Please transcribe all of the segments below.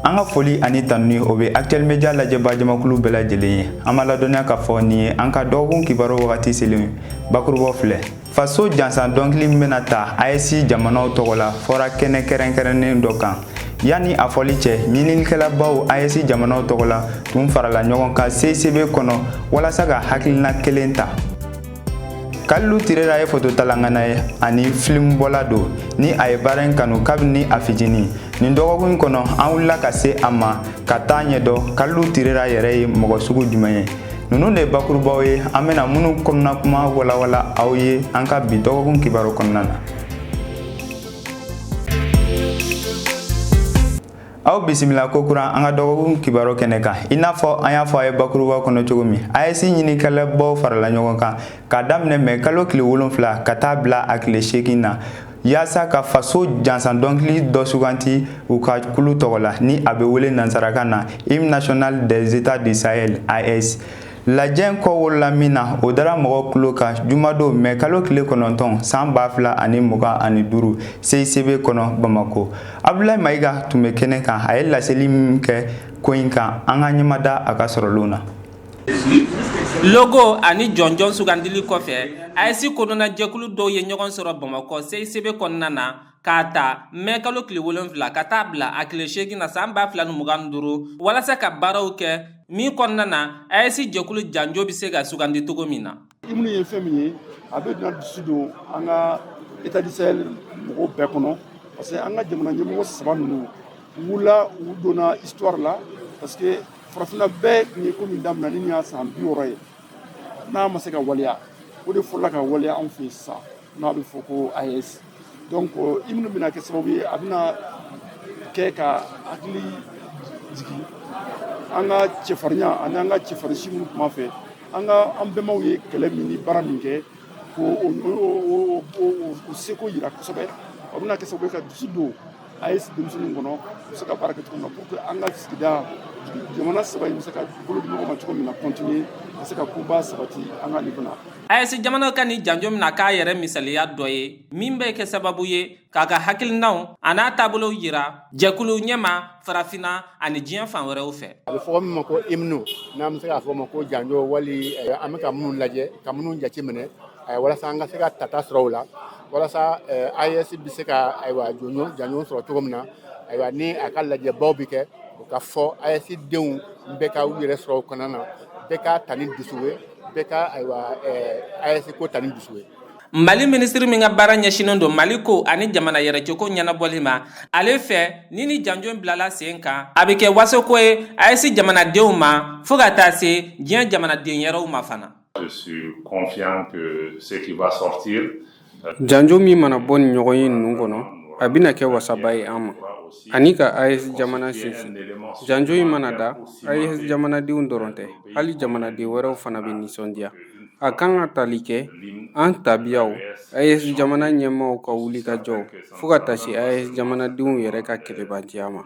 An ka foli ani tanuni o bɛ Actuel Media lajɛbaa jamakulu bɛɛ lajɛlen ye. An b'a ladɔnniya k'a fɔ nin ye an ka dɔgɔkun kibaru wagati selen ye. Bakurubaw filɛ: faso jansan dɔnkili min bɛna ta AES jamanaw tɔgɔ la fɔra kɛnɛ kɛrɛnkɛrɛnnen dɔ kan. Yanni a fɔli cɛ, ɲininikɛlabaw AES jamanaw tɔgɔ la tun farala ɲɔgɔn kan CICB kɔnɔ walasa ka hakilina kelen ta. Kalilu Tirera ye fototalangana ye ani filimubɔla don ni a ye baara in kanu kabini a fitinin. Nin dɔgɔkun in kɔnɔ, an wulila ka se a ma ka taa ɲɛdɔn Kalilu Tirera yɛrɛ ye mɔgɔ sugu jumɛn ye. Ninnu de ye bakurubaw ye an bɛna minnu kɔnɔna kuma walawala aw ye an ka bi dɔgɔkun kibaru kɔnɔna na. Aw bisimila kokura an ka dɔgɔkun kibaru kɛnɛ kan. I n'a fɔ an y'a fɔ a ye bakuruba kɔnɔ cogo min, AES ɲinikɛlabaw farala ɲɔgɔn kan k'a daminɛ mɛ kalo tile 7 ka taa bila a tile 8 na, yaasa ka faso jansan dɔnkili dɔ suganti u ka kulu tɔgɔ la, ni a bɛ wele nansarakan na Hymne national des États du Sahel AES. Lajɛ kɔ wolola min na, o dara mɔgɔ tulo kan jumadon mɛ kalo tile 9 san 2025 CICB kɔnɔ Bamakɔ. Abdoulaye Mayiga tun bɛ kɛnɛ kan, a ye laseli min kɛ ko in kan, an ka ɲɛmada a ka sɔrɔlenw na. Logo ani jɔnjɔn sugandili kɔfɛ, AES kɔnɔna jɛkulu dɔw ye ɲɔgɔn sɔrɔ Bamakɔ CICB kɔnɔna na k'a ta mɛ kalo tile 7 ka taa bila a tile 8 na san 2025, walasa ka baaraw kɛ min kɔnɔna na AES jɛkulu janjo bɛ se ka sugandi cogo min na. Hymne ye fɛn min ye, a bɛ na dusu don an ka État du Sahel mɔgɔw bɛɛ kɔnɔ, parce que an ka jamana ɲɛmɔgɔ saba ninnu wulila, u donna histoire la, parce que farafinna bɛɛ tun ye ko min daminɛ ni y'a san 60 ye, n'a ma se ka waleya, o de fɔlɔla ka waleya anw fɛ yen sisan, n'a bɛ fɔ ko AES. Donc hymne bɛna kɛ sababu ye, a bɛna kɛ ka hakili jigin an ka cɛfarinya ani an ka cɛfarinsi minnu tun b'an fɛ, an ka an bɛnbaw ye kɛlɛ min ni baara min kɛ, k'o o seko yira kosɛbɛ. O bɛna kɛ sababu ye ka dusu don AES denmisɛnninw kɔnɔ, u bɛ se ka baara kɛ cogo min na pour que an ka sigida jamana saba in bɛ se ka bolo di ɲɔgɔn ma cogo min na, continuer ka se ka koba sabati an ka niveau na. AES jamanaw ka nin janjo mina k'a yɛrɛ misaliya dɔ ye min bɛ kɛ sababu ye k'a ka hakilinaw a n'a taabolow yira jɛkulu ɲɛma farafinna ani diɲɛ fan wɛrɛw fɛ. A bɛ fɔ min ma ko hymne, n'an bɛ se k'a fɔ o ma ko janjo, wali an bɛ ka minnu lajɛ, ka minnu jate minɛ, walasa an ka se ka tata sɔrɔ o la, walasa AES bɛ se ka ayiwa janjo sɔrɔ cogo min na. Ayiwa, ni a ka lajɛbaw bɛ kɛ, o ka fɔ AES denw bɛɛ ka u yɛrɛ sɔrɔ o kɔnɔna na, bɛɛ ka ta ni dusu ye, bɛɛ ka ayiwa AES ko ta ni dusu ye. Mali minisiri min ka baara ɲɛsinnen don Mali ko ani jamana yɛrɛcɛko ɲɛnabɔli ma, ale fɛ ni janjo bilala sen kan, a bɛ kɛ wasoko ye AES jamanadenw ma fo ka taa se diɲɛ jamanaden yɛrɛw ma fana. Je suis confiant que ce qui va sortir Janjo min mana bɔ nin ɲɔgɔn ye ninnu kɔnɔ, a bɛna kɛ wasaba ye an ma ani ka AES jamana sinsin. Janjo in mana da, AES jamanadenw dɔrɔn tɛ, hali jamanaden wɛrɛw fana bɛ nisɔndiya. A kan ka tali kɛ an tabiyaw, AES jamana ɲɛmaaw ka wulikajɔw, fo ka taa se AES jamanadenw yɛrɛ ka kɛlɛbantiya ma.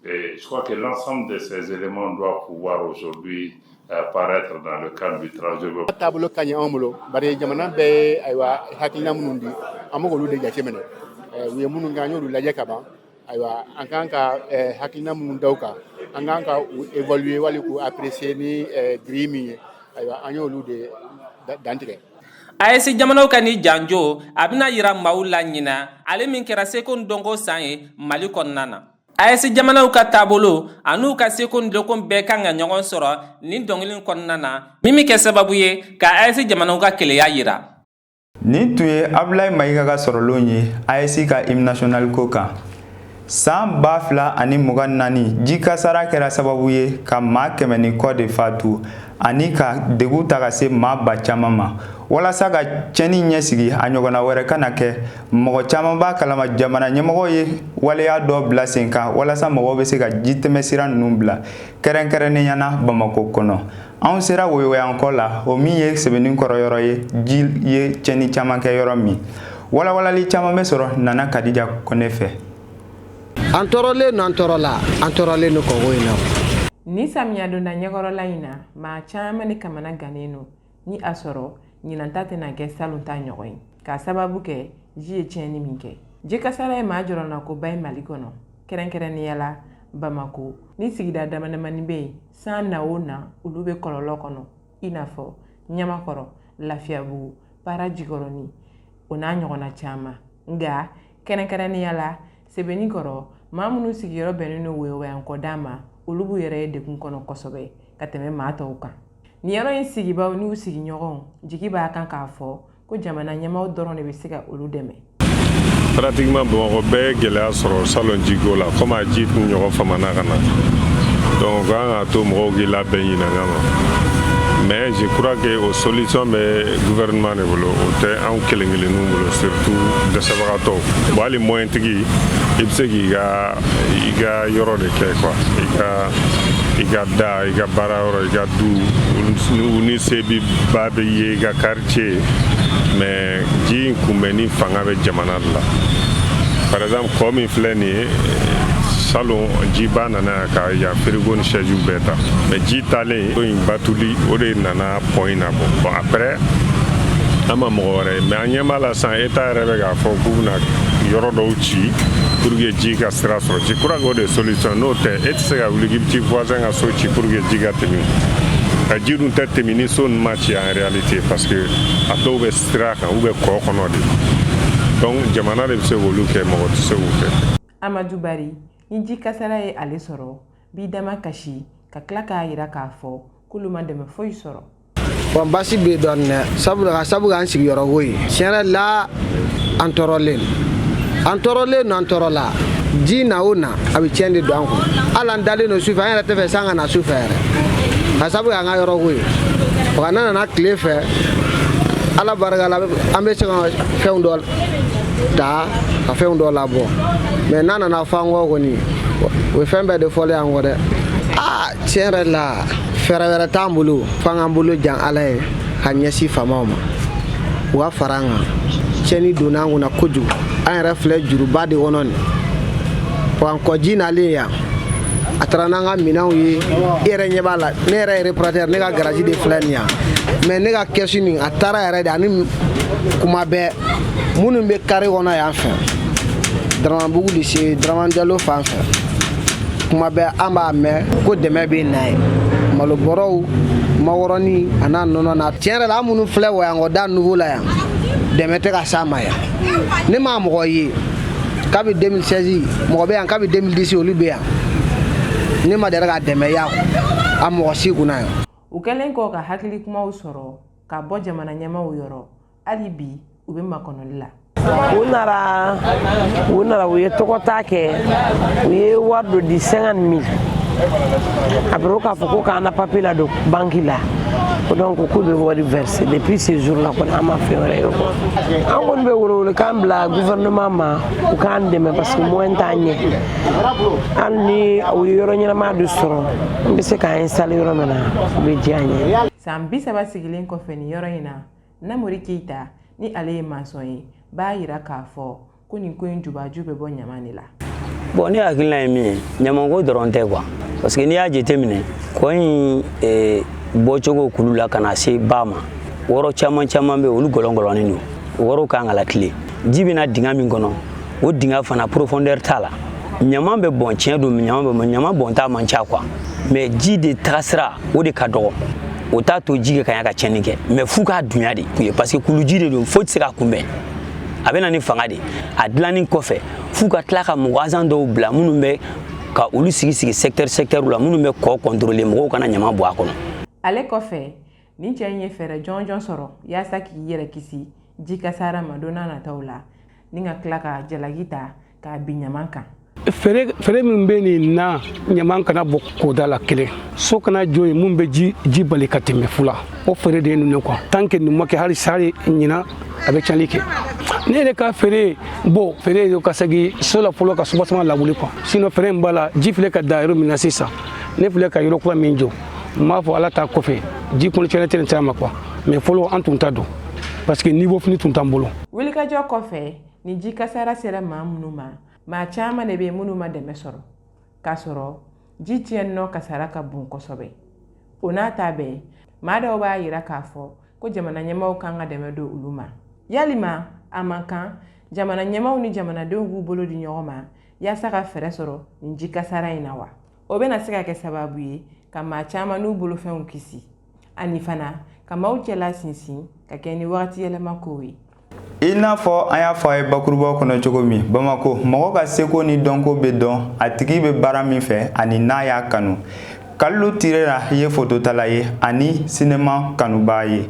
Et je crois que l'ensemble de ces éléments doivent pouvoir aujourd'hui apparaître dans le cadre du travail. Taabolo ka ɲi anw bolo, bari jamana bɛɛ ye ayiwa hakilina minnu di, an bɛ k'olu de jate minɛ. U ye minnu kɛ, an y'olu lajɛ ka ban. Ayiwa, an kan ka hakilina minnu da u kan, an kan ka u évaluer wali k'u apprécier ni grille min ye, ayiwa, an y'olu de dantigɛ. AES jamanaw ka ni janjo a bɛna yira maaw la ɲina, ale min kɛra seko ni dɔnko san ye Mali kɔnɔna na. AES jamanaw ka taabolo an'u ka seko ni dɔnko bɛɛ kan ka ɲɔgɔn sɔrɔ nin dɔnkili kɔnɔna na, min bɛ kɛ sababu ye ka AES jamanaw ka keleya yira. Nin tun ye Abdoulaye Mayiga ka sɔrɔlenw ye AES ka hymne national ko kan. San 2024, ji kasara kɛra sababu ye ka maa 100 ni kɔ de fatu ani ka degun ta ka se maa ba caman ma. Walasa ka tiɲɛni ɲɛsigi, a ɲɔgɔnna wɛrɛ kana kɛ, mɔgɔ caman b'a kalama, jamana ɲɛmɔgɔ ye waleya dɔ bila sen kan walasa mɔgɔw bɛ se ka ji tɛmɛsira ninnu bila, kɛrɛnkɛrɛnnenya na Bamakɔ kɔnɔ. Anw sera Woyowayankɔ la, o min ye Sɛbɛnni kɔrɔ yɔrɔ ye, ji ye tiɲɛni caman kɛ yɔrɔ min. Walawalali caman bɛ sɔrɔ Nana Kadija Kɔnɛ fɛ. An tɔɔrɔlen don, an tɔɔrɔla, an tɔɔrɔlen don kɔko in na. Ni samiya donda ɲɛkɔrɔla in na, maa caman ni kamana gannen don ni a sɔrɔ ɲinan ta tɛna kɛ salon ta ɲɔgɔn ye, k'a sababu kɛ ji ye tiɲɛni min kɛ. Ji kasara ye maa jɔrɔnakoba ye Mali kɔnɔ, kɛrɛnkɛrɛnnenya la. Bamako ni sigida damadamani bɛ yen, san na o na olu bɛ kɔlɔlɔ kɔnɔ, i n'a fɔ Ɲamakɔrɔ, Lafiyabugu, Para Jikɔrɔni, o n'a ɲɔgɔnna caman. Nka kɛrɛnkɛrɛnnenya la, Sebenikɔrɔ, maa minnu sigiyɔrɔ bɛnnen don Woyowayankɔda ma, olu b'u yɛrɛ ye degun kɔnɔ kosɛbɛ ka tɛmɛ maa tɔw kan. Nin yɔrɔ in sigibaw n'u sigiɲɔgɔnw jigi b'a kan k'a fɔ ko jamana ɲɛmaaw dɔrɔn de bɛ se ka olu dɛmɛ. Pratiquement Bamakɔ bɛɛ ye gɛlɛya sɔrɔ salon jiko la, komi a ji tun ɲɔgɔn famana ka na. Donc kan k'a to mɔgɔw k'i labɛn ɲinan kama, mais je crois que o solution bɛ gouvernement de bolo, o tɛ anw kelen kelenninw bolo, surtout dɛsɛbagatɔw. Bon, hali moyen tigi, i bɛ se k'i ka i ka yɔrɔ de kɛ quoi, i ka da, i ka baara yɔrɔ, i ka du, ni se bi ba bɛ ye i ka quartier. Mais ji in kunbɛnni fanga bɛ jamana de la. Par exemple, kɔ min filɛ nin ye, salon jiba nana yan ka yan frigo ni chaise bɛɛ ta, mais ji talen o in batuli, o de nana pont in nabɔ. Bon, après an ma mɔgɔ wɛrɛ ye, mais an ɲɛ b'a la sisan, état yɛrɛ bɛ k'a fɔ k'u bɛna yɔrɔ dɔw ci pour que ji ka sira sɔrɔ. Je crois que o de ye solution. N'o tɛ, e tɛ se ka wuli k'i bɛ t'i voisin ka so ci pour que ji ka tɛmɛ. Ka ji dun tɛ tɛmɛ ni so ninnu ma ci en réalité, parce que a dɔw bɛ sira kan ou bɛ kɔ kɔnɔ de. Donc jamana de bɛ se k'olu kɛ, mɔgɔ tɛ se k'o kɛ. Amadu Bari ni ji kasara ye ale sɔrɔ, b'i dama kasi ka tila k'a yira k'a fɔ k'olu ma dɛmɛ foyi sɔrɔ. Bon, basi bɛ dɔɔnin dɛ, sabula ka sabu k'an sigiyɔrɔ ko ye. Tiɲɛ yɛrɛ la, an tɔɔrɔlen, an tɔɔrɔlen don, an tɔɔrɔla. Ji na o na, a bɛ tiɲɛ de don an kun. Hali an dalen don sufɛ, an yɛrɛ tɛ fɛ san ka na sufɛ yɛrɛ, ka sabu k'an ka yɔrɔ ko ye. Wa n'a nana tile fɛ, Ala barika la, an bɛ se ka fɛnw dɔ ta ka fɛnw dɔ labɔ, mais n'a nana fɔ an kɔ kɔni, o ye fɛn bɛɛ de fɔlen an kɔ dɛ. Aa, tiɲɛ yɛrɛ la, fɛɛrɛ wɛrɛ t'an bolo f'an k'an bolo jan Ala ye ka ɲɛsin faamaw ma, u ka fara an kan. Tiɲɛni donna an kunna kojugu, an yɛrɛ filɛ juruba de kɔnɔ nin wa. Kɔji nalen yan, a taara n'an ka minɛnw ye. I yɛrɛ ɲɛ b'a la, ne yɛrɛ ye réparateur, ne ka garage de filɛ nin yan, mais ne ka kɛsu nin, a taara yɛrɛ de. Ani kuma bɛɛ, minnu bɛ carré kɔnɔ yan fɛ, Daramabugu lycée, Dramane Diallo fan fɛ, kuma bɛɛ an b'a mɛn ko dɛmɛ bɛ na ye, malobɔrɔw, makɔrɔni a n'a nɔnɔ na. Tiɲɛ yɛrɛ la, an minnu filɛ Wɔyankɔda nouveau la yan, dɛmɛ tɛ ka s'a ma yan. Ne m'a mɔgɔ ye kabi 2016, mɔgɔ bɛ yan kabi 2010, olu bɛ yan, ne ma deli ka dɛmɛ y'a a mɔgɔ si kunna yan. U kɛlen kɔ ka hakili kumaw sɔrɔ ka bɔ jamana ɲɛmaaw yɔrɔ, hali bi u bɛ makɔnɔli la. U nara, u ye tɔgɔta kɛ, u ye wari dɔ di, 50 000. Après k'a fɔ ko k'an na papier la don banque la, donc k'u bɛ wari verser. Depuis ce jour là kɔni, an ma fɛn wɛrɛ ye quoi. An kɔni bɛ welewelekan bila gouvernement ma, u k'an dɛmɛ, parce que moyen t'an ɲɛ. Hali ni u ye yɔrɔ ɲɛnama dɔ sɔrɔ, n bɛ se k'an installer yɔrɔ min na, o bɛ diya n ye. San 30 sigilen kɔfɛ nin yɔrɔ in na, Namori Keyita ni ale ye maçon ye, b'a yira k'a fɔ ko nin ko in jubaju bɛ bɔ ɲama de la. Bon, ne hakilina ye min ye, ɲamanko dɔrɔn tɛ quoi, parce que n'i y'a jateminɛ, kɔ in bɔcogo kulu la ka na se ba ma, wɔrɔ caman caman bɛ yen, olu gɔlɔngɔlɔnnen don. O wɔrɔw kan ka lakile. Ji bɛna dingɛ min kɔnɔ, o dingɛ fana profondeur t'a la. Ɲama bɛ bɔn, tiɲɛ don, ɲama bɛ bɔn, ɲama bɔnta man ca quoi, mais ji de tagasira o de ka dɔgɔ. O t'a to ji kɛ ka ɲa ka tiɲɛni kɛ, mais f'u k'a dunya de, parce que kuluji de don, foyi tɛ se k'a kunbɛn. A bɛ na ni fanga de. A dilanni kɔfɛ, f'u ka tila ka mɔgɔ agent dɔw bila minnu bɛ ka olu sigi sigi secteur secteur la, minnu bɛ kɔ contrôler, mɔgɔw kana ɲama bɔ a kɔnɔ. Ale kɔfɛ, nin cɛ in ye fɛɛrɛ jɔnjɔn sɔrɔ yaasa k'i yɛrɛ kisi ji kasara ma don n'a nataw la, ni ka tila ka jalaki ta k'a bin ɲaman kan. Fɛɛrɛ min bɛ nin na, ɲaman kana bɔ koda la kelen, so kana jɔ yen mun bɛ ji bali ka tɛmɛ fula. O fɛɛrɛ de ye ninnu quoi. Tant que nin ma kɛ, hali sari ɲinan a bɛ tiɲɛli kɛ. Ne yɛrɛ ka feere, bon, feere ka segin so la fɔlɔ, ka soubassement lawuli quoi. Sinon fɛɛrɛ min b'a la, ji filɛ ka da yɔrɔ min na sisan, ne filɛ ka yɔrɔ kura min jɔ, n b'a fɔ Ala ta kɔfɛ, ji kɔnɔ tiɲɛni tɛ nin ma quoi. Mais fɔlɔ an tun t'a dɔn, parce que niveau fini tun t'an bolo. Wulikajɔ kɔfɛ, ni ji kasara sera maa minnu ma, maa caman de bɛ yen minnu ma dɛmɛ sɔrɔ, k'a sɔrɔ ji tiɲɛ nɔ kasara ka bon kosɛbɛ. O n'a ta bɛɛ, maa dɔw b'a yira k'a fɔ ko jamana ɲɛmaaw kan ka dɛmɛ don olu ma. Yalima a man kan jamana ɲɛmaaw ni jamanadenw k'u bolo di ɲɔgɔn ma? yaasa ka fɛɛrɛ sɔrɔ nin ji kasara in na wa? O bɛna se ka kɛ sababu ye ka maa caman n'u bolofɛnw kisi, ani fana ka maaw cɛla sinsin ka kɛ ni wagati yɛlɛma kow ye. I n'a fɔ an y'a fɔ a ye bakurubaw kɔnɔ cogo min, Bamako mɔgɔ ka seko ni dɔnko bɛ dɔn a tigi bɛ baara min fɛ ani n'a y'a kanu. Kalilu Tirera ye fototala ye ani sinema kanubaa ye.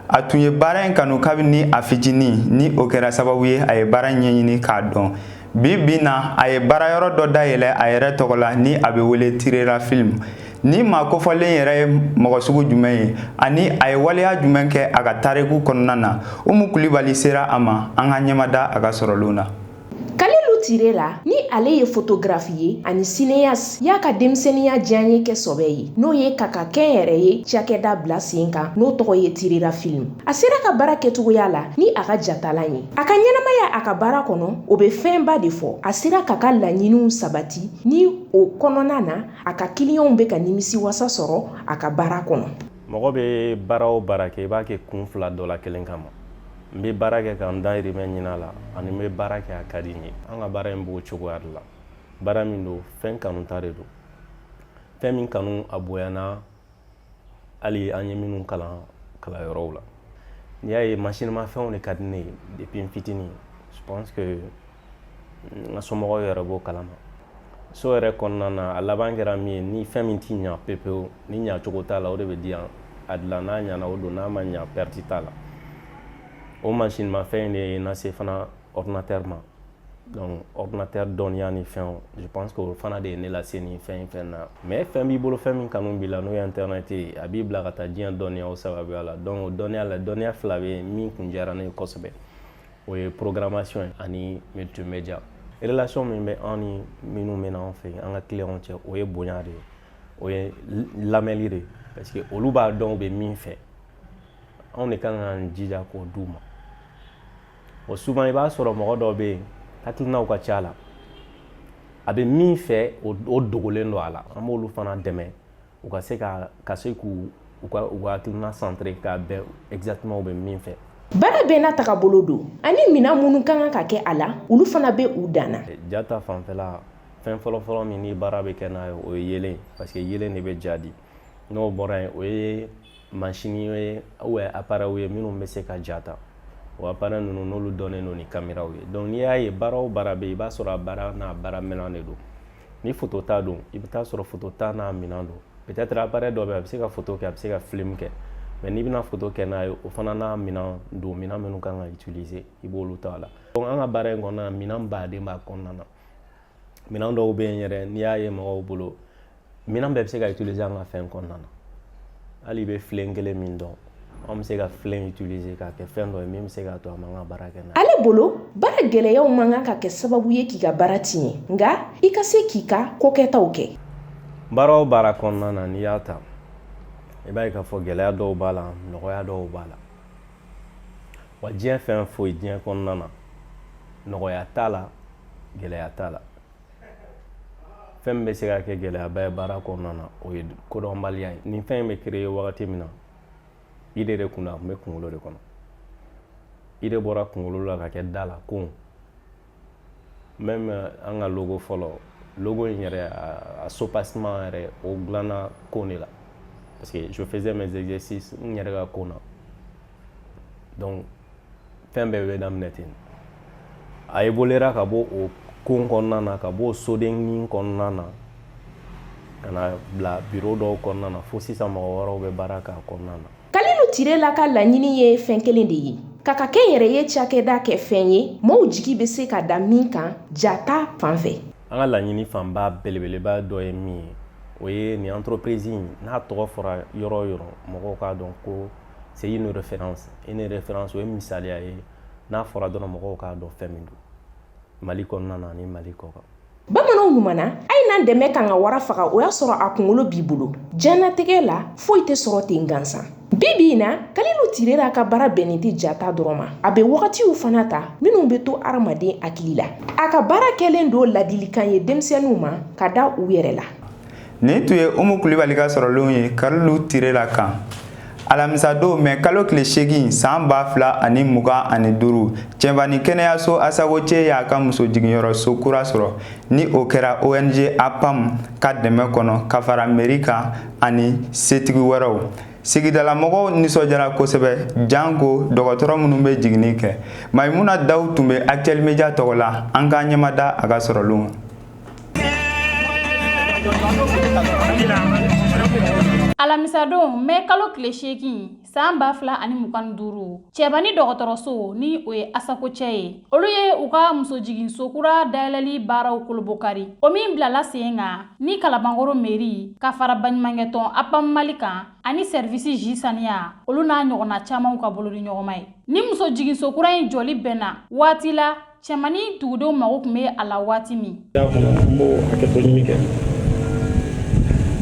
A tun ye baara in kanu kabini a fitinin, ni o kɛra sababu ye a ye baara ɲɛɲini k'a dɔn. Bi bi na, a ye baarayɔrɔ dɔ dayɛlɛ a yɛrɛ tɔgɔ la ni a bɛ wele Tirera Film. Ni maa kofɔlen yɛrɛ ye mɔgɔ sugu jumɛn ye ani a ye waleya jumɛn kɛ a ka tariku kɔnɔna na? Umu Kulibali sera a ma. An ka ɲɛmada a ka sɔrɔlenw na. Kalilu Tirera, ni ale ye photographe ye ani cinéaste, y'a ka denmisɛnninya diyaɲɛ kɛ sɔbɛ ye, n'o ye k'a ka kɛnyɛrɛye cakɛda bila sen kan, n'o tɔgɔ ye Tirera Film. A sera ka baara kɛcogoya la ni a ka jatalan ye. A ka ɲɛnamaya a ka baara kɔnɔ, o bɛ fɛnba de fɔ. A sera k'a ka laɲiniw sabati, ni o kɔnɔna na a ka kiliyanw bɛ ka nimisiwasa sɔrɔ a ka baara kɔnɔ. Mɔgɔ bɛ baara o baara kɛ, i b'a kɛ kun fila dɔ la kelen kama. N bɛ baara kɛ ka n dahirimɛ ɲini a la, ani n bɛ baara kɛ a ka di n ye. An ka baara in b'o cogoya de la. Baara min don, fɛn kanuta de don. Fɛn min kanu a bonyana hali an ye minnu kalan kalanyɔrɔw la. N'i y'a ye, masinimafɛnw de ka di ne ye depuis n fitinin. Je pense que n ka somɔgɔw yɛrɛ b'o kalama. So yɛrɛ kɔnɔna na, a laban kɛra min ye, ni fɛn min t'i ɲa pepewu, ni ɲacogo t'a la, o de bɛ di yan a dilan. N'a ɲana, o don. N'a ma ɲa, perte t'a la. O masinimafɛn in de ye n lase fana ordinateur ma. Donc ordinateur dɔnniya ni fɛnw, je pense que o fana de ye ne lase nin fɛn in fɛn na. Mais fɛn b'i bolo, fɛn min kanu b'i la, n'o ye internet ye, a b'i bila ka taa diɲɛ dɔnniyaw sababuya la. Donc o dɔnniya la, dɔnniya fila bɛ yen min kun diyara ne ye kosɛbɛ, o ye programmation ye ani multimédia. Relation min bɛ an ni minnu bɛ na an fɛ yen, an ka clients cɛ, o ye bonya de ye, o ye lamɛnli de ye, parce que olu b'a dɔn u bɛ min fɛ. Anw de kan k'an jija k'o d'u ma. O souvent, i b'a sɔrɔ mɔgɔ dɔw bɛ yen, hakilinaw ka ca la, a bɛ min fɛ, o dogolen don a la. An b'olu fana dɛmɛ u ka se ka se k'u u ka hakilina centrer k'a bɛn exactement u bɛ min fɛ. Baara bɛɛ n'a tagabolo don, ani minan minnu ka kan ka kɛ a la, olu fana bɛ u dan na. Ja ta fanfɛla, fɛn fɔlɔfɔlɔ min ni baara bɛ kɛ n'a ye, o ye yelen, parce que yelen de bɛ ja di. N'o bɔra yen, o ye masini ye ou appareil ye minnu bɛ se ka ja ta. O appareil ninnu, n'olu dɔnnen don ni caméraw ye. Donc n'i y'a ye, baara o baara bɛ yen, i b'a sɔrɔ a baara n'a baara minɛn de don. Ni photo ta don, i bɛ taa sɔrɔ photo ta n'a minɛn don. Peut-être appareil dɔ bɛ yen, a bɛ se ka photo kɛ, a bɛ se ka film kɛ, mais n'i bɛna photo kɛ n'a ye, o fana n'a minɛn don. Minɛn minnu kan ka utiliser, i b'olu ta a la. Donc an ka baara in kɔnɔna na, minɛn baden b'a kɔnɔna na. Minɛn dɔw bɛ yen yɛrɛ, n'i y'a ye mɔgɔw bolo, minɛn bɛɛ bɛ se ka utiliser an ka fɛn kɔnɔna na. Hali i bɛ filen kelen min dɔn, an bɛ se ka filen utiliser k'a kɛ fɛn dɔ ye min bɛ se k'a to an b'an ka baara kɛ n'a ye. Ale bolo, baara gɛlɛyaw man kan ka kɛ sababu ye k'i ka baara tiɲɛ, nka i ka se k'i ka kokɛtaw kɛ. Baara o baara kɔnɔna na, n'i y'a ta, i b'a ye k'a fɔ gɛlɛya dɔw b'a la, nɔgɔya dɔw b'a la. Wa diɲɛ fɛn foyi diɲɛ kɔnɔna na, nɔgɔya t'a la, gɛlɛya t'a la. Fɛn min bɛ se ka kɛ gɛlɛyaba ye baara kɔnɔna na, o ye kodɔnbaliya ye. Nin fɛn in bɛ créer wagati min na, idée de kun don. A tun bɛ kunkolo de kɔnɔ. Idée bɔra kunkolo la ka kɛ da la kon. Même an ka logo fɔlɔ, logo in yɛrɛ, a soubassement yɛrɛ, o dilanna kon de la, parce que je faisais mes exercices n yɛrɛ ka kon na. Donc fɛn bɛɛ bɛ daminɛ ten. A évoluera ka bɔ o kon kɔnɔna na, ka bɔ o sodennin kɔnɔna na, ka na bila bureau dɔw kɔnɔna na, fo sisan mɔgɔ wɛrɛw bɛ baara k'a kɔnɔna na. Kalilu Tirela ka laɲini ye fɛn kelen de ye, ka kɛ yɛrɛ ye cakɛda kɛ fɛn ye maaw jigi bɛ se ka da min kan jata fan fɛ. An ka laɲini fanba belebeleba dɔ ye min ye, o ye nin entreprise in n'a tɔgɔ fɔra yɔrɔ o yɔrɔ, mɔgɔw k'a dɔn ko c'est une référence. Une référence, o ye misaliya ye. N'a fɔra dɔrɔn, mɔgɔw k'a dɔn fɛn min don Mali kɔnɔna na ani Mali kɔ kan. Bamananw ɲuman na, a ye n'an dɛmɛ k'an ka wara faga, o y'a sɔrɔ a kunkolo b'i bolo. Diɲɛnatigɛ la, foyi tɛ sɔrɔ ten gansan. Bi bi in na, Kalilu Tirera ka baara bɛnnen tɛ jata dɔrɔn ma, a bɛ wagatiw fana ta minnu bɛ to hadamaden hakili la. A ka baara kɛlen don ladilikan ye denmisɛnninw ma ka da u yɛrɛ la. Nin tun ye Umu Kulibali ka sɔrɔlenw ye Kalilu Tirela kan. Alamisadon mɛ kalo tile 8 san 2025, Cɛbani kɛnɛyaso Asakocɛ y'a ka muso jiginyɔrɔso kura sɔrɔ, ni o kɛra ONG APAM ka dɛmɛ kɔnɔ, ka fara mairie kan ani setigi wɛrɛw. Sigidalamɔgɔw nisɔndiyara kosɛbɛ, janko dɔgɔtɔrɔ minnu bɛ jiginni kɛ. Mayimuna Daw tun bɛ Actuel Media tɔgɔ la. An k'an ɲɛmada a ka sɔrɔlenw. Alamisadon mɛ kalo tile 8 san 2025, Cɛbani dɔgɔtɔrɔso, ni o ye Asakocɛ ye, olu ye u ka muso jiginso kura dayɛlɛli baaraw kolobokari, o min bilala sen kan ni Kalabankɔrɔ mairie ka fara baɲumankɛtɔn APAM Mali kan ani service ji saniya, olu n'a ɲɔgɔnna camanw ka bolodi ɲɔgɔnma ye. Ni muso jiginso kura in jɔli bɛnna waati la Cɛbani dugudenw mago tun bɛ a la waati min. N b'o hakɛto ɲini kɛ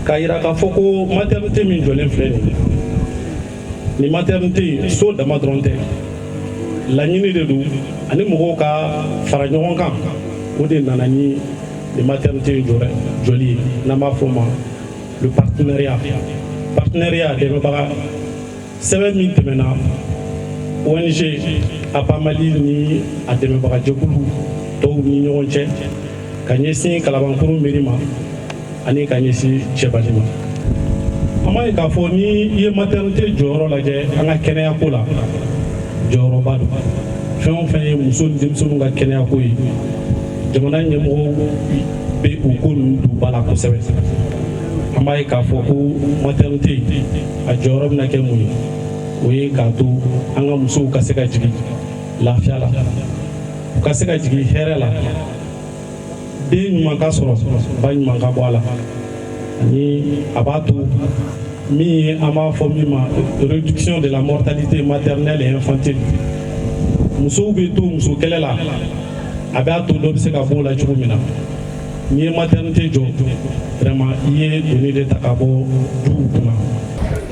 k'a yira k'a fɔ ko maternité min jɔlen filɛ nin ye, nin maternité so dama dɔrɔn tɛ, laɲini de don ani mɔgɔw ka fara ɲɔgɔn kan. O de nana ni nin maternité in jɔli ye, n'an b'a fɔ o ma le partenariat. Partenariat, dɛmɛbaga sɛbɛn min tɛmɛna ONG APAM Mali ni a dɛmɛbaga jɛkulu tɔw ni ɲɔgɔn cɛ ka ɲɛsin Kalabankɔrɔ mairie ma ani ka ɲɛsin Cɛbani ma. An b'a ye k'a fɔ ni i ye maternité jɔyɔrɔ lajɛ an ka kɛnɛyako la, jɔyɔrɔba don. Fɛn o fɛn ye muso ni denmisɛnninw ka kɛnɛyako ye, jamana ɲɛmɔgɔw bɛ o ko ninnu don ba la kosɛbɛ. An b'a ye k'a fɔ ko maternité a jɔyɔrɔ bɛna kɛ mun ye? O ye k'a to an ka musow ka se ka jigin lafiya la, u ka se ka jigin hɛrɛ la, den ɲuman ka sɔrɔ, ba ɲuman ka bɔ a la, ani a b'a to min ye an b'a fɔ min ma réduction de la mortalité maternelle et infantile. Musow bɛ to muso kɛlɛ la, a b'a to dɔ bɛ se ka bɔ o la cogo min na. N'i ye maternité jɔ, vraiment i ye doni de ta ka bɔ duw kunna.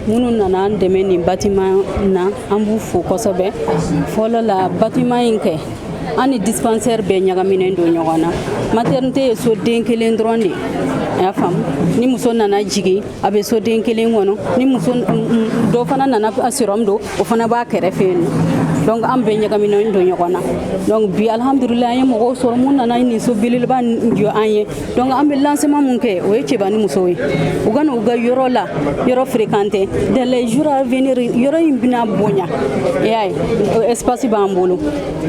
Minnu nana an dɛmɛ nin bâtiment na, an b'u fo kosɛbɛ. Fɔlɔ la, bâtiment in kɛ, an ni dispensaire bɛɛ ɲagaminen don ɲɔgɔn na. Maternité ye so den kelen dɔrɔn de, a y'a faamu. Ni muso nana jigin, a bɛ so den kelen kɔnɔ. Ni muso dɔ fana nana sérum don, o fana b'a kɛrɛfɛ yen nɔ. Donc an bɛɛ ɲagaminen don ɲɔgɔn na. Donc bi, alhamdulilayi, an ye mɔgɔw sɔrɔ mun nana nin so belebeleba jɔ an ye. Donc an bɛ lancement mun kɛ, o ye Cɛbani musow ye, u ka n'u ka yɔrɔ la, yɔrɔ fréquenter. Dans les jours à venir, yɔrɔ in bɛna bonya, i y'a ye, espace b'an bolo.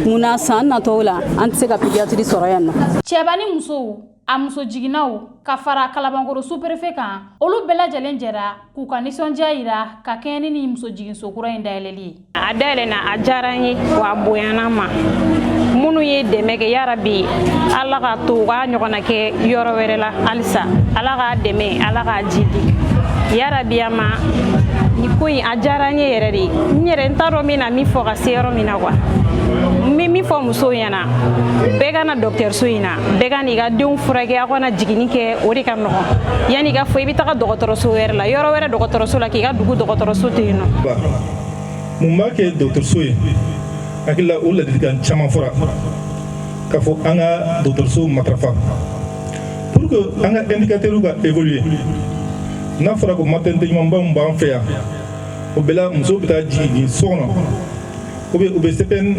Munna san natɔw la, an tɛ se ka pédiatrie sɔrɔ yan nɔ? Cɛbani musow, a muso jiginnaw, ka fara Kalabankɔrɔ sous-préfet kan, olu bɛɛ lajɛlen jɛra k'u ka nisɔndiya yira ka kɛɲɛ ni nin muso jiginso kura in dayɛlɛli ye. A dayɛlɛna, a diyara n ye, wa a bonyana ma. Minnu ye dɛmɛ kɛ, yarabi Ala ka to u k'a ɲɔgɔnna kɛ yɔrɔ wɛrɛ la halisa. Ala k'a dɛmɛ, Ala k'a jidi, yarabi. A ma nin ko in, a diyara n ye yɛrɛ de. N yɛrɛ n t'a dɔn n bɛna min fɔ ka se yɔrɔ min na quoi. N bɛ min fɔ musow ɲɛna, bɛɛ ka na dɔgɔtɔrɔso in na, bɛɛ ka n'i ka denw furakɛ, aw kana jiginni kɛ, o de ka nɔgɔn. Yanni i ka fɔ i bɛ taga dɔgɔtɔrɔso wɛrɛ la, yɔrɔ wɛrɛ dɔgɔtɔrɔso la, k'i ka dugu dɔgɔtɔrɔso to yen nɔ. Mun b'a kɛ dɔgɔtɔrɔso ye? Hakili la, o ladilikan caman fɔra k'a fɔ an ka dɔgɔtɔrɔso matarafa pour que an ka indicateur ka évoluer. N'a fɔra ko maternité ɲumanba min b'an fɛ yan, o bɛɛ la musow bɛ taa jigin so kɔnɔ ou bien u bɛ CPN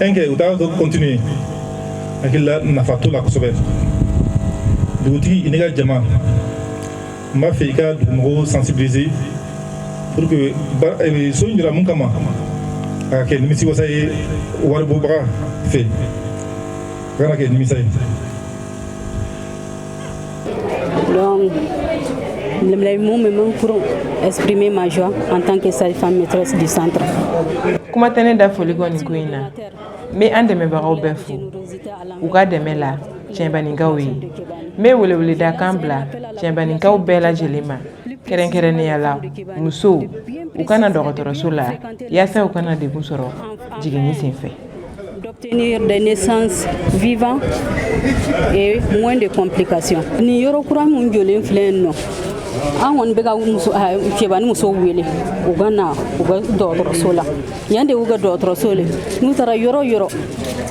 1 kɛ, u t'a continuer, hakili la nafa t'o la kosɛbɛ. Dugutigi, i n'i ka jama, n b'a fɛ i ka dugumɔgɔw sensibiliser pour que so in jɔra mun kama, a ka kɛ nimisiwasa ye waribɔbaga fɛ, a kana kɛ nimisa ye. Donc, les mots me manquent pour exprimer ma joie en tant que sage-femme maîtresse du centre. Kuma tɛ ne da foli kɔ nin ko in na. N bɛ an dɛmɛbagaw bɛɛ fo u ka dɛmɛ la Cɛbaninkaw ye. N bɛ weleweleda kan bila Cɛbaninkaw bɛɛ lajɛlen ma, kɛrɛnkɛrɛnnenya la musow, u kana dɔgɔtɔrɔso la yaasa u kana degun sɔrɔ jiginni senfɛ. D'obtenir des naissances vivantes et moins de complications. Nin yɔrɔ kura mun jɔlen filɛ yen nɔ, an kɔni bɛ ka muso, Cɛbani musow wele u ka na u ka dɔgɔtɔrɔso la. Yan de y'u ka dɔgɔtɔrɔso le. N'u taara yɔrɔ yɔrɔ,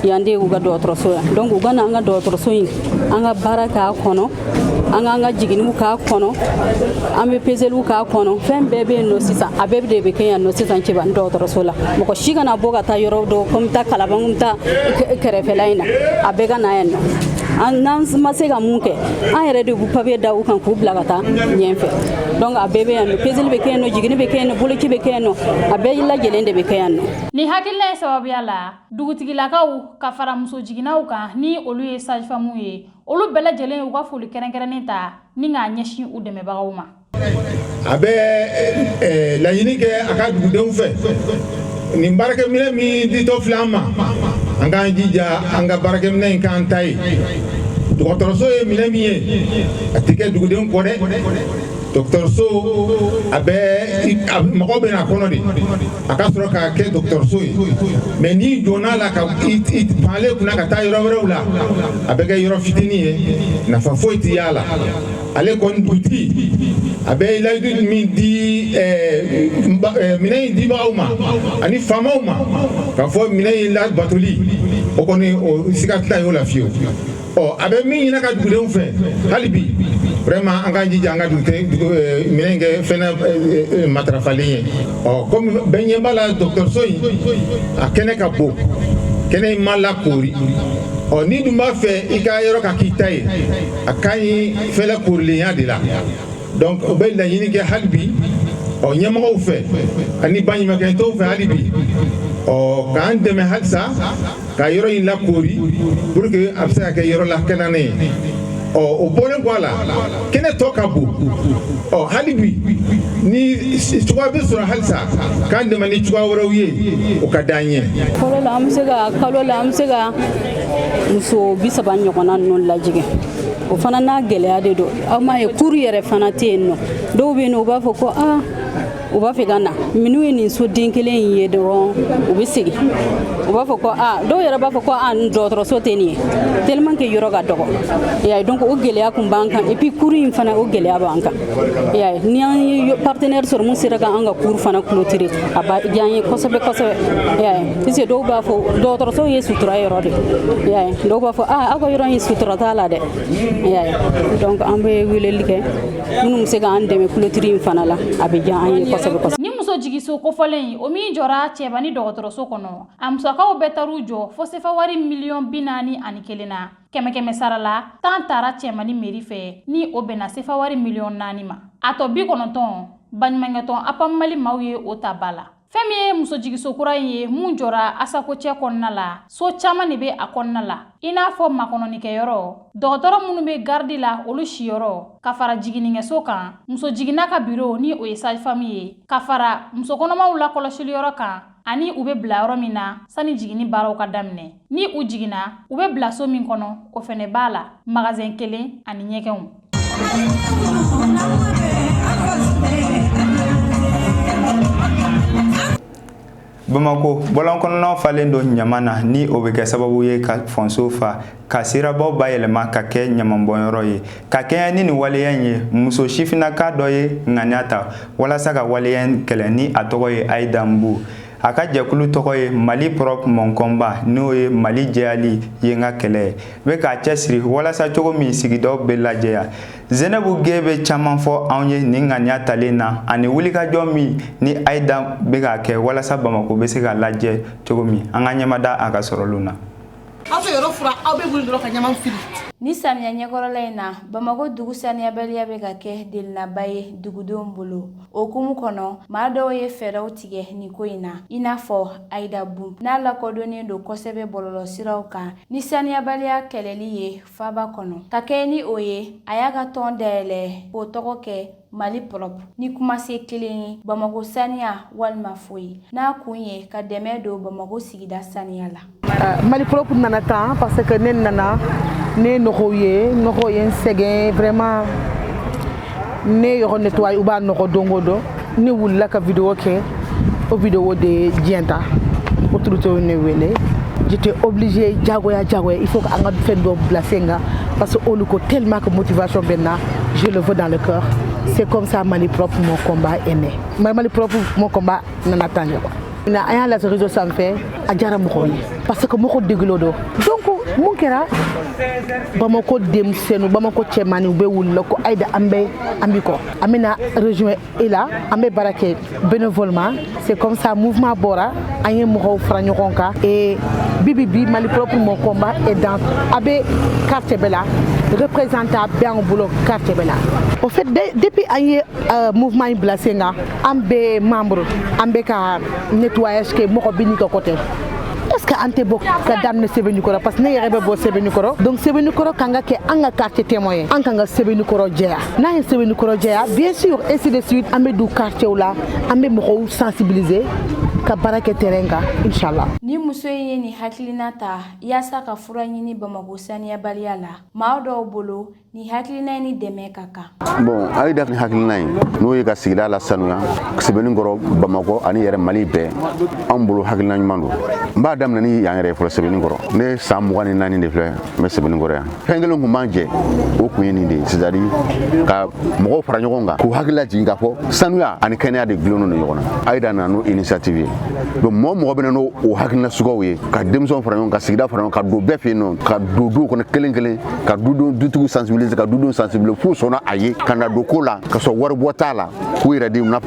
yan de y'u ka dɔgɔtɔrɔso ya. Donc u ka na an ka dɔgɔtɔrɔso in, an ka baara k'a kɔnɔ. An k'an ka jiginniw k'a kɔnɔ, an bɛ peseliw k'a kɔnɔ, fɛn bɛɛ bɛ yen nɔ sisan. A bɛɛ de bɛ kɛ yan nɔ sisan Cɛbani dɔgɔtɔrɔso la. Mɔgɔ si kana bɔ ka taa yɔrɔ dɔ ko n bɛ taa Kalaban, ko n bɛ taa kɛrɛfɛla in na, a bɛɛ ka na yan nɔ. N'an ma se ka mun kɛ, an yɛrɛ de b'u papiye da u kan k'u bila ka taa ɲɛfɛ. Donc a bɛɛ bɛ yan nɔ, peseli bɛ kɛ yan nɔ, jiginni bɛ kɛ yan nɔ, boloci bɛ kɛ yan nɔ, a bɛɛ lajɛlen de bɛ kɛ yan nɔ. Nin hakilina in sababuya la, dugutigilakaw ka fara muso jiginnaw kan, ni olu ye sage-femme ye, olu bɛɛ lajɛlen y'u ka foli kɛrɛnkɛrɛnnen ta ni k'a ɲɛsin u dɛmɛbagaw ma. A bɛ laɲini kɛ a ka dugudenw fɛ, nin baarakɛminɛ min ditɔ filɛ an ma, an k'an jija an ka baarakɛminɛ in k'an ta ye. Dɔgɔtɔrɔso ye minɛ min ye, a tɛ kɛ dugudenw kɔ dɛ. Dɔgɔtɔrɔso, a bɛ mɔgɔw bɛ n'a kɔnɔ de, a ka sɔrɔ k'a kɛ dɔgɔtɔrɔso ye. Mais n'i donna la ka i panle kunna ka taa yɔrɔ wɛrɛw la, a bɛ kɛ yɔrɔ fitinin ye, nafa foyi tɛ y'a la. Ale kɔni, dugutigi, a bɛ layidu min di minɛn in dibagaw ma ani faamaw ma, k'a fɔ minɛn in labatoli, o kɔni, o siga tɛna y'o la fiyewu. Ɔ, a bɛ min ɲini ka dugudenw fɛ hali bi, vraiment, an k'an jija an ka minɛn in kɛ fɛn matarafalen ye. Ɔ, komi bɛɛ ɲɛ b'a la, dɔgɔtɔrɔso in a kɛnɛ ka bon, kɛnɛ in ma lakoori. Ɔ, n'i dun b'a fɛ i ka yɔrɔ ka k'i ta ye, a ka ɲi fɛlɛ koorilenya de la. Donc o bɛ laɲini kɛ hali bi, ɔ, ɲɛmɔgɔw fɛ ani baɲumankɛtɔnw fɛ hali bi, ɔ, k'an dɛmɛ halisa ka yɔrɔ in lakoori pour que a bɛ se ka kɛ yɔrɔ lakananen ye. Ɔ, o bɔlen kɔ a la, kɛnɛ tɔ ka bon. Ɔ, hali bi, ni cogoya bɛ sɔrɔ halisa k'an dɛmɛ ni cogoya wɛrɛw ye, o ka d'an ye. Fɔlɔ la, an bɛ se ka kalo la, an bɛ se ka muso 30 ɲɔgɔnna ninnu lajigin. O fana n'a gɛlɛya de don. Aw m'a ye, cour yɛrɛ fana tɛ yen nɔ. Dɔw bɛ yen nɔ, u b'a fɔ ko aa, u b'a fɛ ka na, minnu ye nin so den kelen in ye dɔrɔn, u bɛ segin, u b'a fɔ ko aa, dɔw yɛrɛ b'a fɔ ko aa, dɔgɔtɔrɔso tɛ nin ye, tellement que yɔrɔ ka dɔgɔ. I y'a ye, donc o gɛlɛya kun b'an kan. Et puis cour in fana, o gɛlɛya b'an kan. I y'a ye, ni an ye partenaire sɔrɔ mun sera ka an ka cour fana clôturer, a b'a diya an ye kosɛbɛ kosɛbɛ. I y'a ye, puisque dɔw b'a fɔ dɔgɔtɔrɔso ye sutura yɔrɔ de. I y'a ye, dɔw b'a fɔ aa, aw ka yɔrɔ in sutura t'a la dɛ. I y'a ye, donc an bɛ weleli kɛ, minnu bɛ se k'an dɛmɛ clôture in fana la, a bɛ diya an ye kosɛbɛ kosɛbɛ. Ni muso jigiso kofɔlen in, o min jɔra Cɛbani dɔgɔtɔrɔso kɔnɔ, a musakaw bɛɛ taar'u jɔ fo sefa wari miliyɔn 41 na. Kɛmɛ kɛmɛ sara la, 10 taara Cɛmani mairie fɛ, ni o bɛnna sefa wari miliyɔn 4 ma. A tɔ 90, baɲumankɛtɔn APAM Mali maaw ye o ta ba la. Fɛn min ye muso jigiso kura in ye mun jɔra Asako cɛ kɔnɔna la, so caman de bɛ a kɔnɔna la, i n'a fɔ makɔnɔnikɛyɔrɔ, dɔgɔtɔrɔ minnu bɛ garidi la, olu siyɔrɔ, ka fara jiginnikɛso kan, muso jiginna ka biro ni o ye sage-femme ye, ka fara musokɔnɔmaw lakɔlɔsiliyɔrɔ kan, ani u bɛ bila yɔrɔ min na sani jiginni baaraw ka daminɛ. Ni u jiginna, u bɛ bila so min kɔnɔ, o fɛnɛ b'a la, magasin kelen ani ɲɛgɛnw. Bamako bɔlɔn kɔnɔnaw falen don ɲama na, ni o bɛ kɛ sababu ye ka fɔnso fa, ka sirabaw bayɛlɛma ka kɛ ɲamanbɔnyɔrɔ ye. Ka kɛɲɛ ni nin waleya in ye, muso sifinnaka dɔ ye ŋaniya ta walasa ka waleya in kɛlɛ, ni a tɔgɔ ye Ayida Nbu. A ka jɛkulu tɔgɔ ye Mali propre mon combat, n'o ye Mali jɛyali ye n ka kɛlɛ ye, bɛ k'a cɛsiri walasa cogo min sigidaw bɛ lajɛya. Zenabu Ge bɛ caman fɔ anw ye nin ŋaniya talen na ani wulikajɔ min ni Ayida bɛ k'a kɛ walasa Bamako bɛ se ka lajɛ cogo min. An ka ɲɛmada a ka sɔrɔliw na. Aw tɛ yɔrɔ fura, aw bɛ wuli dɔrɔn ka ɲaman fili. Ni samiya ɲɛkɔrɔla in na, Bamakɔ dugu saniyabaliya bɛ ka kɛ delinaba ye dugudenw bolo. O hukumu kɔnɔ, maa dɔw ye fɛɛrɛw tigɛ nin ko in na, i n'a fɔ Ayida Bun, n'a lakodɔnnen don kosɛbɛ bɔlɔlɔsiraw kan ni saniyabaliya kɛlɛli ye faaba kɔnɔ. Ka kɛɲɛ ni o ye, a y'a ka tɔn dayɛlɛ k'o tɔgɔ kɛ Mali propre, ni kumase kelen ye, Bamakɔ saniya walima foyi, n'a kun ye ka dɛmɛ don Bamakɔ sigida saniya la. Mali propre nana tan parce que ne nana, ne ye nɔgɔw ye, nɔgɔ ye n sɛgɛn vraiment. Ne yɔrɔ nettoyer, u b'a nɔgɔ don o don. Ne wulila ka vidéo kɛ, o vidéo de ye diɲɛ ta, autorité ne wele. J'étais obligée, jagoya jagoya, il faut que an ka fɛn dɔ bila sen kan, parce que olu ko tellement que motivation bɛ n na, je le veux dans le cœur. C'est comme ça Mali propre mon combat est né. Mali propre mon combat nana tan de quoi. Na an y'a lase réseau sanfɛ, a diyara mɔgɔw ye parce que mɔgɔ degelo don. Donc Mun kɛra? Bamako denmisɛnninw, Bamako cɛmanninw bɛ wulila ko Ayida, an bɛ an b'i kɔ, an bɛna rejoindre e la, an bɛ baara kɛ bénévolement. C'est comme ça mouvement bɔra, an ye mɔgɔw fara ɲɔgɔn kan. Et bibi bi, Mali propre mon combat est dans a bɛ quartier bɛɛ la, représentant bɛ an bolo quartier bɛɛ la. Au fait, depuis an ye mouvement in bila sen kan, an bɛ membre, an bɛ ka nettoyage kɛ, mɔgɔ bi n'i ka côté. Est ce que an tɛ bɔ ka daminɛ Sɛbɛnnikɔrɔ? Parce que ne yɛrɛ bɛ bɔ Sɛbɛnnikɔrɔ, donc Sɛbɛnnikɔrɔ kan ka kɛ an ka quartier témoin ye. An kan ka Sɛbɛnnikɔrɔ jɛya. N'an ye Sɛbɛnnikɔrɔ jɛya, bien sûr, ainsi de suite, an bɛ don quartier la, an bɛ mɔgɔw sensibiliser ka baara kɛ terrain kan, inchallah. Ni muso in ye nin hakilina ta yaasa ka fura ɲini Bamako saniyabaliya la, maa dɔw bolo, nin hakilina ni dɛmɛ ka kan. Bon, Ayida ni hakilina ye, n'o ye ka sigida la sanuya Sɛbɛnnikɔrɔ, Bamakɔ ani yɛrɛ Mali bɛɛ, anw bolo hakilina ɲuman don. N b'a daminɛ ni yan yɛrɛ fɔlɔ, Sɛbɛnnikɔrɔ. Ne san 24 de filɛ n bɛ Sɛbɛnnikɔrɔ yan. Fɛn kelen kun b'an jɛ, o kun ye nin de ye, c'est à dire ka mɔgɔw fara ɲɔgɔn kan k'u hakili lajigin k'a fɔ sanuya ani kɛnɛya de gulonnen don ɲɔgɔn na. Ayida nana n'o initiative ye. Donc mɔgɔ mɔgɔ bɛ na n'o o hakilina suguyaw ye, ka denmisɛnw fara ɲɔgɔn kan, ka sigida fara ɲɔgɔn kan, ka don bɛɛ fɛ yen nɔ, ka don duw kɔnɔ kelen kelen, ka dudenw dutigiw sensibiliser, ka dudenw sensibiliser f'u sɔnna a ye ka na don ko la, ka sɔrɔ wari bɔ t'a la, k'u yɛrɛ di. Na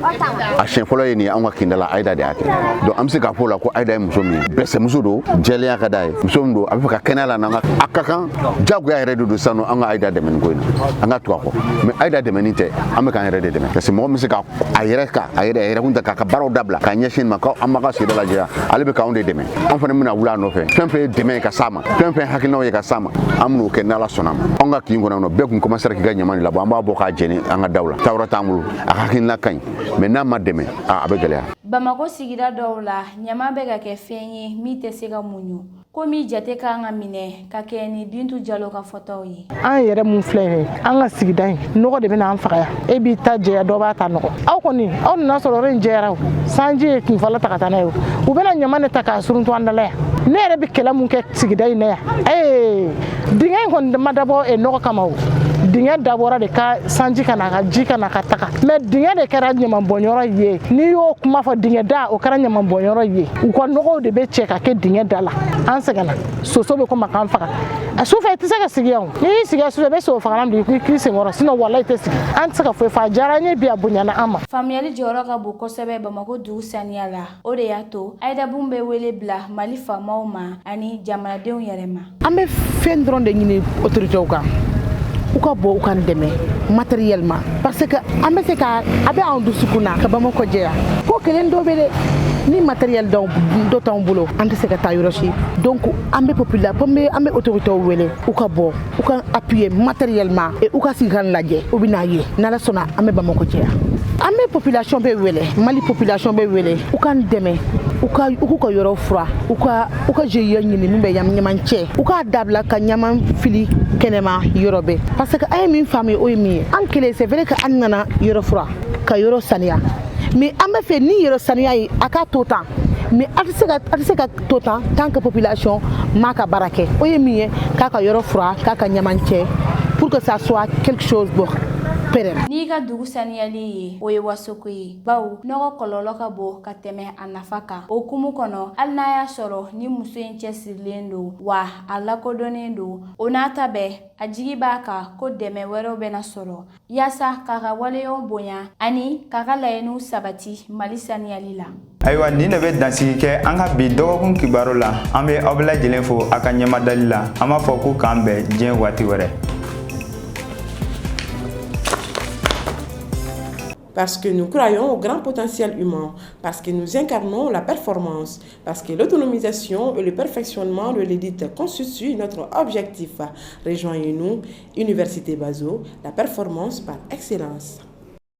a siɲɛ fɔlɔ ye nin ye anw ka kinda la, Ayida de y'a kɛ. Donc an bɛ se k'a fɔ o la ko Ayida ye muso min ye, bɛsɛmuso don, jɛlenya ka d'a ye, muso min don, a bɛ fɛ ka kɛnɛya la n'an ka a ka kan jagoya yɛrɛ de don sisan nɔ. An ka Ayida dɛmɛ nin ko in na, an ka tugu a kɔ. Mais Ayida dɛmɛni tɛ, an bɛ k'an yɛrɛ de dɛmɛ, parce que mɔgɔ min bɛ se ka a yɛrɛ ka a yɛrɛ a yɛrɛ kun ta k'a ka baaraw dabila k'a ɲɛsin nin ma, ko an b'a ka sigida lajɛ, ale bɛ k'anw de dɛmɛ. An fana bɛna wuli a nɔfɛ. Fɛn fɛn ye dɛmɛ ye ka s'a ma, fɛn fɛn hakilinaw ye ka s'a ma, an bɛn'o kɛ n'Ala sɔnna ma. Anw ka kin kɔnɔ nɔ, bɛɛ kun commencera k'i ka ɲama de labɔ, an b'a bɔ k'a jɛni an ka daw la. Taayɔrɔ t'an bolo. A ka hakilina ka ɲi, mais n'a ma dɛmɛ, a bɛ gɛlɛya. Bamako sigida dɔw la, ɲama bɛ ka kɛ fɛn ye min tɛ se ka muɲu, ko min jate kan ka minɛ ka kɛ ni Bintu Jalo ka fɔtaw ye. An yɛrɛ mun filɛ nin ye, an ka sigida in nɔgɔ de bɛna an faga yan. E b'i ta jɛya, dɔ b'a ta nɔgɔ. Aw kɔni, aw nana sɔrɔ yɔrɔ in jɛyara, o sanji ye kun fɔlɔ ta ka taa n'a ye. O u bɛna ɲama de ta k'a suruntu an da la yan. Ne yɛrɛ bɛ kɛlɛ mun kɛ sigida in na yan, ee dingɛ in kɔni ma dabɔ nɔgɔ kama. O dingɛ dabɔra de ka sanji ka na, ka ji ka na ka taga, mais dingɛ de kɛra ɲamanbɔnyɔrɔ ye. N'i y'o kuma fɔ, dingɛ da o kɛra ɲamanbɔnyɔrɔ ye. U ka nɔgɔw de bɛ cɛ ka kɛ dingɛ da la. An sɛgɛnna, soso bɛ komi a k'an faga. A sufɛ i tɛ se ka sigi yan. N'i y'i sigi sufɛ, i bɛ sogo fagalan bila k'i senkɔrɔ, sinon walahi i tɛ sigi. An tɛ se ka foyi fɔ. A diyara an ye bi, a bonyana an ma. Faamuyali jɔyɔrɔ ka bon kosɛbɛ Bamako dugu saniya la. O de y'a to Ayida Bun bɛ wele bila Mali faamaw ma ani jamanadenw yɛrɛ ma. An bɛ fɛn dɔrɔn de ɲini autorités kan, u ka bɔ u k'an dɛmɛ matériellement, parce que an bɛ se ka a bɛ anw dusukun na ka Bamako jɛya. Ko kelen dɔ bɛ dɛ, ni matériel dɔ t'anw bolo, an tɛ se ka taa yɔrɔ si. Donc an bɛ population, an bɛ autorités wele, u ka bɔ u ka appuyer matériellement et u ka sigi k'an lajɛ. U bɛ n'a ye, n'Ala sɔnna, an bɛ Bamako jɛya. An bɛ population bɛ wele, Mali population bɛ wele, u k'an dɛmɛ, u ka u k'u ka yɔrɔ fura, u ka GIE ɲini min bɛ ɲaman cɛ, u k'a dabila ka ɲaman fili kɛnɛma yɔrɔ bɛɛ. Parce que an ye min faamu, o ye min ye, an kelen, c'est vrai que an nana yɔrɔ fura ka yɔrɔ saniya, mais an bɛ fɛ ni yɔrɔ saniya ye, a k'a to tan. Mais a tɛ se ka to tan tant que population m'a ka baara kɛ. O ye min ye, k'a ka yɔrɔ fura, k'a ka ɲaman cɛ, pour que ça soit quelque chose bon pérenne. N'i ka dugu saniyali ye, o ye wasoko ye, bawo nɔgɔ kɔlɔlɔ ka bon ka tɛmɛ a nafa kan. O hukumu kɔnɔ, hali n'a y'a sɔrɔ ni muso in cɛsirilen don wa a lakodɔnnen don, o n'a ta bɛɛ, a jigi b'a kan ko dɛmɛ wɛrɛw bɛna sɔrɔ yaasa k'a ka waleyaw bonya ani k'a ka laɲiniw sabati Mali saniyali la. Ayiwa, nin de bɛ dansigi kɛ an ka bi dɔgɔkun kibaru la. An bɛ aw bɛɛ lajɛlen fo a ka ɲɛmadali la. An b'a fɔ ko k'an bɛn diɲɛ waati wɛrɛ. Parce que nous croyons au grand potentiel humain, parce que nous incarnons la performance, parce que l'autonomisation et le perfectionnement de l'élite constituent notre objectif. Rejoignez-nous, Université Bazo, la performance par excellence.